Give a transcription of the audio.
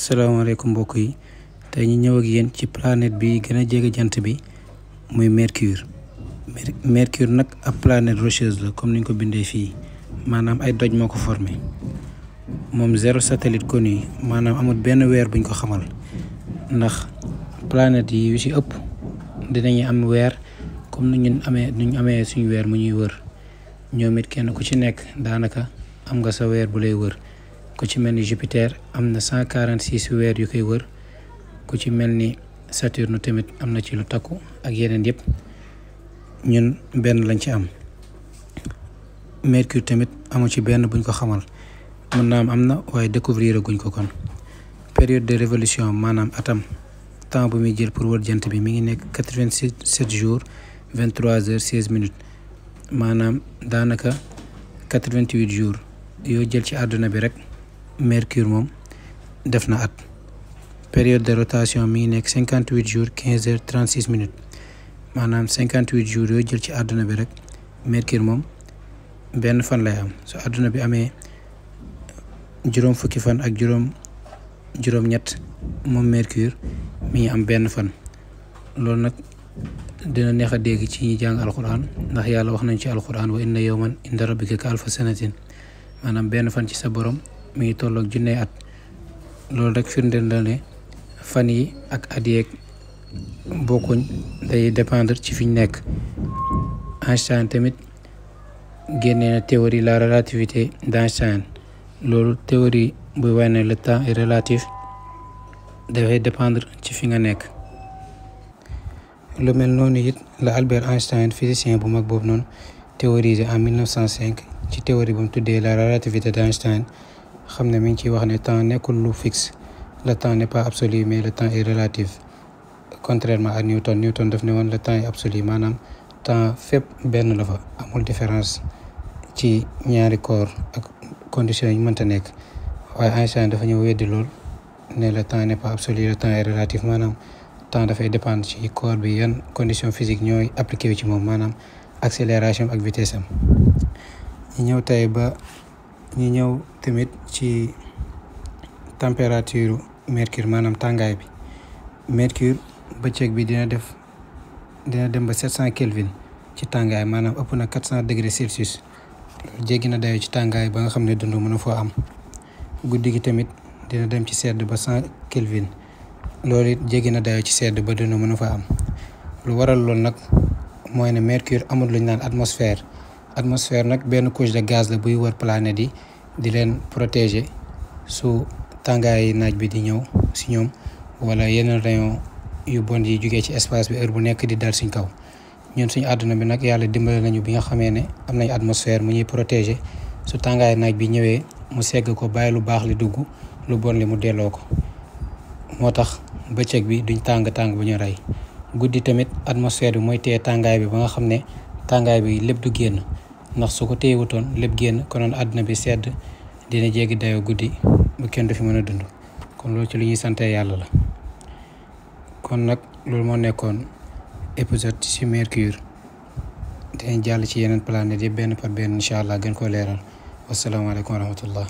asalaamaaleykum mbokk yi tey ñu ñëw ak yéen ci planète bi gën a jege jant bi muy Mercure. Mercure nag ab planète rocheuse la comme ni ñu ko bindee fii maanaam ay doj moo ko formé moom zéro satellite connu maanaam amul benn weer buñ ko xamal ndax planète yi yu ci ëpp dinañu am weer comme ni ñu amee suñu weer mu ñuy wër ñoom it kenn ku ci nekk daanaka am nga sa weer bu lay wër. ku ci mel ni Jupiter am na 146 weer yu koy wër ku ci mel ni Saturne tamit am na ci lu takku ak yeneen yëpp ñun benn lañ ci am. Mercure tamit amu ci benn buñ ko xamal mën naa am na waaye découvrir guñ ko kon. période de révolution maanaam atam temps bu muy jël pour wër jant bi mi ngi nekk 87 jours 23 heures 16 minutes maanaam daanaka 88 jours yoo jël ci àdduna bi rek. Mercure moom def na at. période de rotation mi ngi nekk 58 jours 15 heures 36 minutes maanaam 58 jours yoo jël ci àdduna bi rek Mercure moom benn fan lay am su àdduna bi amee juróom fukki fan ak juróom-ñett moom Mercure mi ngi am benn fan. loolu nag dina neex a dégg ci ñi jàng alquran ndax yàlla wax nañ ci alquran wa inna yawman inda rabbika ka alfa sanatin maanaam benn fan ci sa borom. mi ngi tolloog junne at loolu rek firndeel na ne fan yi ak at yeeg bokkuñ day dépendre ci fi ñu nekk. Einstein tamit génnee na théorie la relativité d'Einstein loolu théorie buy wane le temps est relatif dafay dépendre ci fi nga nekk. lu mel noonu it la Albert Einstein physicien bu mag boobu noonu théorisé en 1905 ci théorie bu mu tuddee la relativité d'Einstein. xam ne mi ngi ciy wax ne temps nekkul lu fixe le temps n'est pas absolu mais le temps est relatif contrairement à Newton daf ne woon le temps est absolu maanaam temps fépp benn la fa amul différence ci ñaari corps ak conditions yi mënta nekk waaye Einstein dafa ñëw weddi lool ne le temps n'est pas absolu le temps est relatif maanaam temps dafay dépendre ci corps bi yan conditions physiques ñooy appliqué ci moom maanaam accélération ak vitesse am. ñu ñëw tamit ci température Mercure maanaam tàngaay bi Mercure bëccëg bi dina dem ba 700 Kelvin ci tàngaay maanaam ëpp na 400 degrés Celsius jéggi na dayo ci tàngaay ba nga xam ne dund mën a foo am. guddi gi tamit dina dem ci sedd ba 100 Kelvin loolu it jéggi na dayo ci sedd ba dund mën a fa am. lu waral loolu nag mooy ne Mercure amul lu ñu naan atmosphère nag benn couche de gaz la buy wër planète yi di leen protéger su tàngaay naaj bi di ñëw si ñoom wala yeneen rayon yu bon yi jugee ci espace bi heure bu nekk di dal suñ kaw. ñun suñu àdduna bi nag yàlla dimbale nañu bi nga xamee ne am nañ atmosphère mu ñuy protéger su tàngaay naaj bi ñëwee mu segg ko bàyyi lu baax li dugg lu bon li mu delloo ko moo tax bëccëg bi duñ tàng bu ñu rey. guddi tamit atmosphère bi mooy téye tàngaay bi ba nga xam ne tàngaay bi lépp du génn ndax su ko téyewutoon lépp génn konoon àdduna bi sedd dina jéggi dayoo guddi bu kenn du fi mën a dund kon loolu ci lu ñuy sante yàlla la. kon nag loolu moo nekkoon épisode ci Mercure dinañ jàll ci yeneen planètes yi benn par benn incha allah gën koo leeral wasalaamaaleykum wa rahmatullah.